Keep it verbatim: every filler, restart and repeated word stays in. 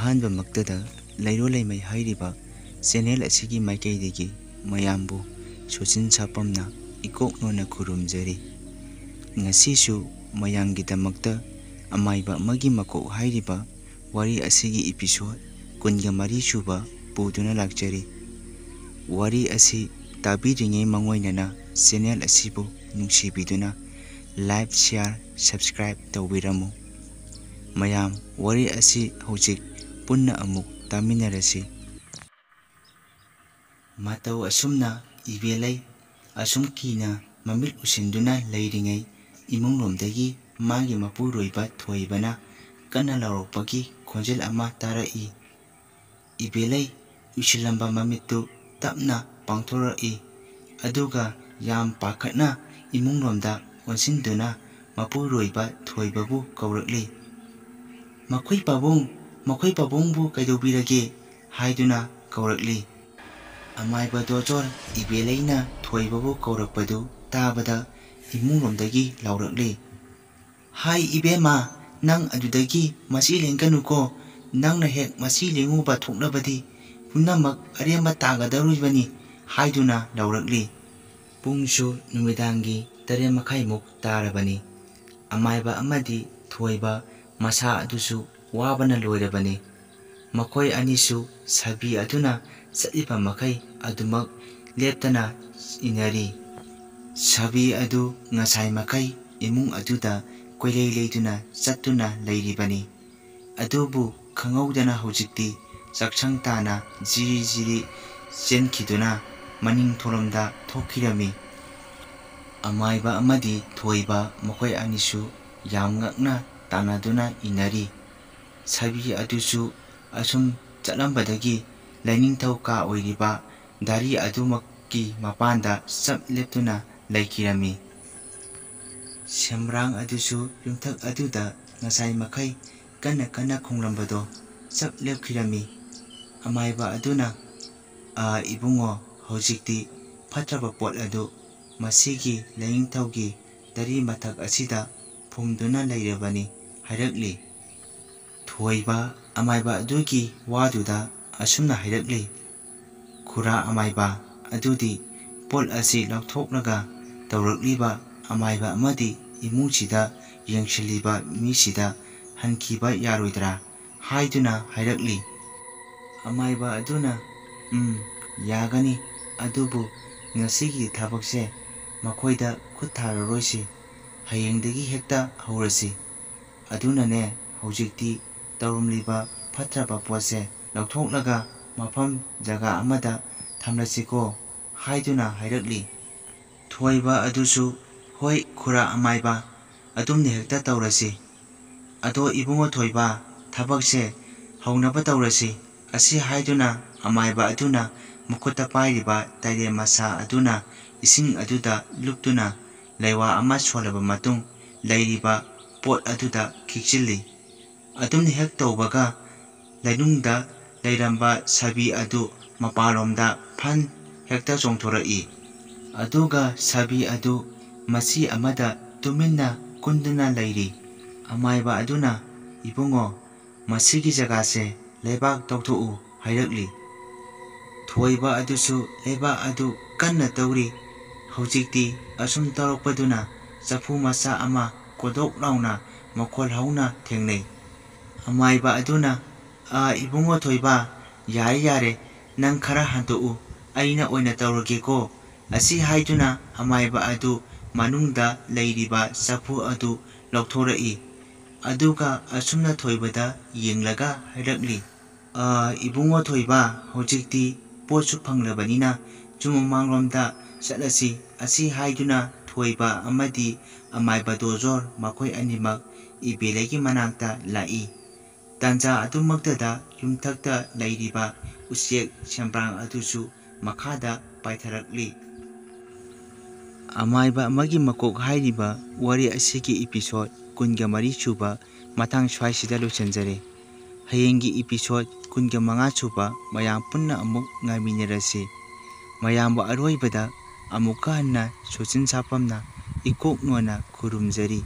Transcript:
ꯑꯍꯥꯟꯕꯃꯛꯇꯗ ꯂꯩꯔꯣ ꯂꯩꯃꯩ ꯍꯥꯏꯔꯤꯕ ꯆꯦꯅꯦꯜ ꯑꯁꯤꯒꯤ ꯃꯥꯏꯀꯩꯗꯒꯤ ꯃꯌꯥꯝꯕꯨ ꯁꯣꯆꯤꯟ ꯁꯥꯄꯝꯅ ꯏꯀꯣꯛ ꯅꯣꯟꯅ ꯈꯨꯔꯨꯝꯖꯔꯤ꯫ ꯉꯁꯤꯁꯨ ꯃꯌꯥꯝꯒꯤꯗꯃꯛꯇ ꯑꯃꯥꯏꯕ ꯑꯃꯒꯤ ꯃꯀꯣꯛ ꯍꯥꯏꯔꯤꯕ ꯋꯥꯔꯤ ꯑꯁꯤꯒꯤ ꯏꯄꯤꯁꯣꯠ ꯀꯨꯟꯒ ꯃꯔꯤ ꯁꯨꯕ ꯄꯨꯗꯨꯅ ꯂꯥꯛꯆꯔꯤ꯫ ꯋꯥꯔꯤ ꯑꯁꯤ ꯇꯥꯕꯤꯔꯤꯉꯩ ꯃꯥꯡꯑꯣꯏꯅꯅ ꯆꯦꯅꯦꯜ ꯑꯁꯤꯕꯨ ꯅꯨꯡꯁꯤꯕꯤꯗꯨꯅ ꯂꯥꯏꯛ, ꯁꯤꯌꯥꯔ, ꯁꯕꯁꯀ꯭ꯔꯥꯏꯕ ꯇꯧꯕꯤꯔꯝꯃꯨ꯫ ꯃꯌꯥꯝ, ꯋꯥꯔꯤ ꯑꯁꯤ ꯍꯧꯖꯤꯛ ꯄꯨꯟꯅ ꯑꯃꯨꯛ ꯇꯥꯃꯤꯟꯅꯔꯁꯤ꯫ ꯃꯇꯧ ꯑꯁꯨꯝꯅ ꯏꯕꯦꯂꯩ ꯑꯁꯨꯝ ꯀꯤꯅ ꯃꯃꯤꯠ ꯎꯁꯤꯟꯗꯨꯅ ꯂꯩꯔꯤꯉꯩ, ꯏꯃꯨꯡꯂꯣꯝꯗꯒꯤ ꯃꯥꯒꯤ ꯃꯄꯨꯔꯣꯏꯕ ꯊꯣꯏꯕꯅ ꯀꯟꯅ ꯂꯥꯎꯔꯛꯄꯒꯤ ꯈꯣꯟꯖꯦꯜ ꯑꯃ ꯇꯥꯔꯛꯏ꯫ ꯏꯕꯦꯂꯩ ꯎꯏꯁꯤꯜꯂꯝꯕ ꯃꯃꯤꯠꯇꯨ ꯇꯞꯅ ꯄꯥꯡꯊꯣꯔꯛꯏ꯫ ꯑꯗꯨꯒ ꯌꯥꯝ ꯄꯥꯈꯠꯅ ꯏꯃꯨꯡꯂꯣꯝꯗ ꯑꯣꯟꯁꯤꯟꯗꯨꯅ ꯃꯄꯨꯔꯣꯏꯕ ꯊꯣꯏꯕꯕꯨ ꯀꯧꯔꯛꯂꯤ꯫ "ꯃꯈꯣꯏ ꯄꯥꯕꯨꯡ, ꯃꯈꯣꯏ ꯄꯥꯕꯨꯡꯕꯨ ꯀꯩꯗꯧꯕꯤꯔꯒꯦ?" ꯍꯥꯏꯗꯨꯅ ꯀꯧꯔꯛꯂꯤ꯫ ꯑꯃꯥꯏꯕ ꯗꯣꯖꯣꯔ ꯏꯕꯦꯂꯩꯅ ꯊꯣꯏꯕꯕꯨ ꯀꯧꯔꯛꯄꯗꯨ ꯇꯥꯕꯗ ꯏꯃꯨꯡꯂꯣꯝꯗꯒꯤ ꯂꯥꯎꯔꯛꯂꯤ꯫ "ꯍꯥꯏ ꯏꯕꯦꯝꯃ, ꯅꯪ ꯑꯗꯨꯗꯒꯤ ꯃꯁꯤ ꯂꯦꯡꯒꯅꯨꯀꯣ, ꯅꯪꯅ ꯍꯦꯛ ꯃꯁꯤ ꯂꯦꯡꯉꯨꯕ ꯊꯣꯛꯂꯕꯗꯤ ꯄꯨꯝꯅꯃꯛ ꯑꯔꯦꯝꯕ ꯇꯥꯒꯗꯧꯔꯤꯕꯅꯤ" ꯍꯥꯏꯗꯨꯅ ꯂꯥꯎꯔꯛꯂꯤ꯫ ꯄꯨꯡꯁꯨ ꯅꯨꯃꯤꯗꯥꯡꯒꯤ ꯇꯔꯦꯠ ꯃꯈꯥꯏꯃꯨꯛ ꯇꯥꯔꯕꯅꯤ꯫ ꯑꯃꯥꯏꯕ ꯑꯃꯗꯤ ꯊꯣꯏꯕ ꯃꯁꯥ ꯑꯗꯨꯁꯨ ꯋꯥꯕꯅ ꯂꯣꯏꯔꯕꯅꯤ꯫ ꯃꯈꯣꯏ ꯑꯅꯤꯁꯨ ꯁꯥꯕꯤ ꯑꯗꯨꯅ ꯆꯠꯂꯤꯕ ꯃꯈꯩ ꯑꯗꯨꯃꯛ ꯂꯦꯞꯇꯅ ꯏꯟꯅꯔꯤ꯫ ꯁꯥꯕꯤ ꯑꯗꯨ ꯉꯁꯥꯏ ꯃꯈꯩ ꯏꯃꯨꯡ ꯑꯗꯨꯗ ꯀꯣꯏꯂꯩ ꯂꯩꯗꯨꯅ ꯆꯠꯇꯨꯅ ꯂꯩꯔꯤꯕꯅꯤ꯫ ꯑꯗꯨꯕꯨ ꯈꯪꯍꯧꯗꯅ ꯍꯧꯖꯤꯛꯇꯤ ꯆꯥꯛꯁꯪ ꯇꯥꯅ ꯖꯤꯔꯤ ꯖꯤꯔꯤ ꯆꯦꯟꯈꯤꯗꯨꯅ ꯃꯅꯤꯡ ꯊꯣꯂꯝꯗ ꯊꯣꯛꯈꯤꯔꯝꯃꯤ꯫ ꯑꯃꯥꯏꯕ ꯑꯃꯗꯤ ꯊꯣꯏꯕ ꯃꯈꯣꯏ ꯑꯅꯤꯁꯨ ꯌꯥꯝ ꯉꯛꯅ ꯇꯥꯟꯅꯗꯨꯅ ꯏꯟꯅꯔꯤ꯫ ꯁꯥꯕꯤ ꯑꯗꯨꯁꯨ ꯑꯁꯨꯝ ꯆꯠꯂꯝꯕꯗꯒꯤ ꯂꯥꯏꯅꯤꯡꯊꯧ ꯀꯥ ꯑꯣꯏꯔꯤꯕ ꯗꯥꯔꯤ ꯑꯗꯨꯃꯛꯀꯤ ꯃꯄꯥꯟꯗ ꯆꯞ ꯂꯦꯞꯇꯨꯅ ꯂꯩꯈꯤꯔꯝꯃꯤ꯫ ꯁꯦꯝꯕ꯭ꯔꯥꯡ ꯑꯗꯨꯁꯨ ꯌꯨꯝꯊꯛ ꯑꯗꯨꯗ ꯉꯁꯥꯏ ꯃꯈꯩ ꯀꯟꯅ ꯀꯟꯅ ꯈꯣꯡꯂꯝꯕꯗꯣ ꯆꯞ ꯂꯦꯞꯈꯤꯔꯝꯃꯤ꯫ ꯑꯃꯥꯏꯕ ꯑꯗꯨꯅ, "ꯑꯥ, ꯏꯕꯨꯡꯉꯣ, ꯍꯧꯖꯤꯛꯇꯤ ꯐꯠꯇ꯭ꯔꯕ ꯄꯣꯠ ꯑꯗꯨ ꯃꯁꯤꯒꯤ ꯂꯥꯏꯅꯤꯡꯊꯧꯒꯤ ꯗꯥꯔꯤ ꯃꯊꯛ ꯑꯁꯤꯗ ꯐꯨꯝꯗꯨꯅ ꯂꯩꯔꯕꯅꯤ" ꯍꯥꯏꯔꯛꯂꯤ꯫ ꯊꯣꯏꯕ ꯑꯃꯥꯏꯕ ꯑꯗꯨꯒꯤ ꯋꯥꯗꯨꯗ ꯑꯁꯨꯝꯅ ꯍꯥꯏꯔꯛꯂꯤ, "ꯈꯨꯔꯥ ꯑꯃꯥꯏꯕ, ꯑꯗꯨꯗꯤ ꯄꯣꯠ ꯑꯁꯤ ꯂꯧꯊꯣꯛꯂꯒ ꯇꯧꯔꯛꯂꯤꯕ ꯑꯃꯥꯏꯕ ꯑꯃꯗꯤ ꯏꯃꯨꯡꯁꯤꯗ ꯌꯦꯡꯁꯤꯜꯂꯤꯕ ꯃꯤꯁꯤꯗ ꯍꯟꯈꯤꯕ ꯌꯥꯔꯣꯏꯗ꯭ꯔꯥ?" ꯍꯥꯏꯗꯨꯅ ꯍꯥꯏꯔꯛꯂꯤ꯫ ꯑꯃꯥꯏꯕ ꯑꯗꯨꯅ, "ꯎꯝ, ꯌꯥꯒꯅꯤ, ꯑꯗꯨꯕꯨ ꯉꯁꯤꯒꯤ ꯊꯕꯛꯁꯦ ꯃꯈꯣꯏꯗ ꯈꯨꯠ ꯊꯥꯔꯔꯣꯏꯁꯤ, ꯍꯌꯦꯡꯗꯒꯤ ꯍꯦꯛꯇ ꯍꯧꯔꯁꯤ꯫ ꯑꯗꯨꯅꯅꯦ, ꯍꯧꯖꯤꯛꯇꯤ ꯇꯧꯔꯝꯂꯤꯕ ꯐꯠꯇ꯭ꯔꯕ ꯄꯣꯠꯁꯦ ꯂꯧꯊꯣꯛꯂꯒ ꯃꯐꯝ ꯖꯒꯥ ꯑꯃꯗ ꯊꯝꯂꯁꯤꯀꯣ," ꯍꯥꯏꯗꯨꯅ ꯍꯥꯏꯔꯛꯂꯤ꯫ ꯊꯣꯏꯕ ꯑꯗꯨꯁꯨ, "ꯍꯣꯏ, ꯈꯨꯔꯥ ꯑꯃꯥꯏꯕ, ꯑꯗꯨꯝꯅ ꯍꯦꯛꯇ ꯇꯧꯔꯁꯤ꯫ ꯑꯗꯣ ꯏꯕꯨꯡꯉꯣ ꯊꯣꯏꯕ, ꯊꯕꯛꯁꯦ ꯍꯧꯅꯕ ꯇꯧꯔꯁꯤ," ꯑꯁꯤ ꯍꯥꯏꯗꯨꯅ ꯑꯃꯥꯏꯕ ꯑꯗꯨꯅ ꯃꯈꯨꯠꯇ ꯄꯥꯏꯔꯤꯕ ꯇꯥꯏꯔꯦꯟ ꯃꯁꯥ ꯑꯗꯨꯅ ꯏꯁꯤꯡ ꯑꯗꯨꯗ ꯂꯨꯞꯇꯨꯅ ꯂꯩꯋꯥ ꯑꯃ ꯁꯣꯜꯂꯕ ꯃꯇꯨꯡ, ꯂꯩꯔꯤꯕ ꯄꯣꯠ ꯑꯗꯨꯗ ꯈꯤꯛꯆꯤꯜꯂꯤ꯫ ꯑꯗꯨꯝꯅ ꯍꯦꯛ ꯇꯧꯕꯒ, ꯂꯩꯅꯨꯡꯗ ꯂꯩꯔꯝꯕ ꯁꯥꯕꯤ ꯑꯗꯨ ꯃꯄꯥꯟꯂꯣꯝꯗ ꯐꯟ ꯍꯦꯛꯇ ꯆꯣꯡꯊꯣꯔꯛꯏ꯫ ꯑꯗꯨꯒ ꯁꯥꯕꯤ ꯑꯗꯨ ꯃꯆꯤ ꯑꯃꯗ ꯇꯨꯃꯤꯟꯅ ꯀꯨꯟꯗꯨꯅ ꯂꯩꯔꯤ꯫ ꯑꯃꯥꯏꯕ ꯑꯗꯨꯅ, "ꯏꯕꯨꯡꯉꯣ, ꯃꯁꯤꯒꯤ ꯖꯒꯥꯁꯦ ꯂꯩꯕꯥꯛ ꯇꯧꯊꯣꯛꯎ," ꯍꯥꯏꯔꯛꯂꯤ꯫ ꯊꯣꯏꯕ ꯑꯗꯨꯁꯨ ꯂꯩꯕꯥꯛ ꯑꯗꯨ ꯀꯟꯅ ꯇꯧꯔꯤ꯫ ꯍꯧꯖꯤꯛꯇꯤ ꯑꯁꯨꯝ ꯇꯧꯔꯛꯄꯗꯨꯅ ꯆꯐꯨ ꯃꯆꯥ ꯑꯃ ꯀꯣꯗꯣꯛ ꯂꯥꯎꯅ ꯃꯈꯣꯜ ꯍꯧꯅ ꯊꯦꯡꯅꯩ꯫ ꯑꯃꯥꯏꯕ ꯑꯗꯨꯅ, "ꯑ, ꯏꯕꯨꯡꯉꯣ ꯊꯣꯏꯕ, ꯌꯥꯔꯦ, ꯌꯥꯔꯦ, ꯅꯪ ꯈꯔ ꯍꯟꯗꯣꯛꯎ, ꯑꯩꯅ ꯑꯣꯏꯅ ꯇꯧꯔꯒꯦꯀꯣ," ꯑꯁꯤ ꯍꯥꯏꯗꯨꯅ ꯑꯃꯥꯏꯕ ꯑꯗꯨ ꯃꯅꯨꯡꯗ ꯂꯩꯔꯤꯕ ꯆꯐꯨ ꯑꯗꯨ ꯂꯧꯊꯣꯔꯛꯏ꯫ ꯑꯗꯨꯒ ꯑꯁꯨꯝꯅ ꯊꯣꯏꯕꯗ ꯌꯦꯡꯂꯒ ꯍꯥꯏꯔꯛꯂꯤ, "ꯑ, ꯏꯕꯨꯡꯉꯣ ꯊꯣꯏꯕ, ꯍꯧꯖꯤꯛꯇꯤ ꯄꯣꯠꯁꯨ ꯐꯪꯂꯕꯅꯤꯅ ꯌꯨꯝ ꯃꯃꯥꯡꯂꯣꯝꯗ ꯆꯠꯂꯁꯤ," ꯑꯁꯤ ꯍꯥꯏꯗꯨꯅ ꯊꯣꯏꯕ ꯑꯃꯗꯤ ꯑꯃꯥꯏꯕ ꯗꯣꯖꯣꯔ ꯃꯈꯣꯏ ꯑꯅꯤꯃꯛ ꯏꯕꯦꯂꯩꯒꯤ ꯃꯅꯥꯛꯇ ꯂꯥꯛꯏ꯫ ꯇꯥꯟꯖꯥ ꯑꯗꯨꯃꯛꯇꯗ ꯌꯨꯝꯊꯛꯇ ꯂꯩꯔꯤꯕ ꯎꯆꯦꯛ ꯁꯦꯝꯕ꯭ꯔꯥꯡ ꯑꯗꯨꯁꯨ ꯃꯈꯥꯗ ꯄꯥꯏꯊꯔꯛꯂꯤ꯫ ꯑꯃꯥꯏꯕ ꯑꯃꯒꯤ ꯃꯀꯣꯛ ꯍꯥꯏꯔꯤꯕ ꯋꯥꯔꯤ ꯑꯁꯤꯒꯤ episode ꯀꯨꯟꯒ ꯃꯔꯤ ꯁꯨꯕ ꯃꯇꯥꯡ ꯁ꯭ꯋꯥꯏꯁꯤꯗ ꯂꯣꯏꯁꯤꯟꯖꯔꯦ꯫ ꯍꯌꯦꯡꯒꯤ episode ꯀꯨꯟꯒ ꯃꯉꯥ ꯁꯨꯕ ꯃꯌꯥꯝ ꯄꯨꯟꯅ ꯑꯃꯨꯛ ꯉꯥꯏꯃꯤꯟꯅꯔꯁꯤ꯫ ꯃꯌꯥꯝꯕꯨ ꯑꯔꯣꯏꯕꯗ ꯑꯃꯨꯛꯀ ꯍꯟꯅ ꯁꯣꯆꯤꯟ ꯁꯥꯄꯝꯅ ꯏꯀꯣꯛ ꯅꯣꯟꯅ ꯈꯨꯔꯨꯝꯖꯔꯤ꯫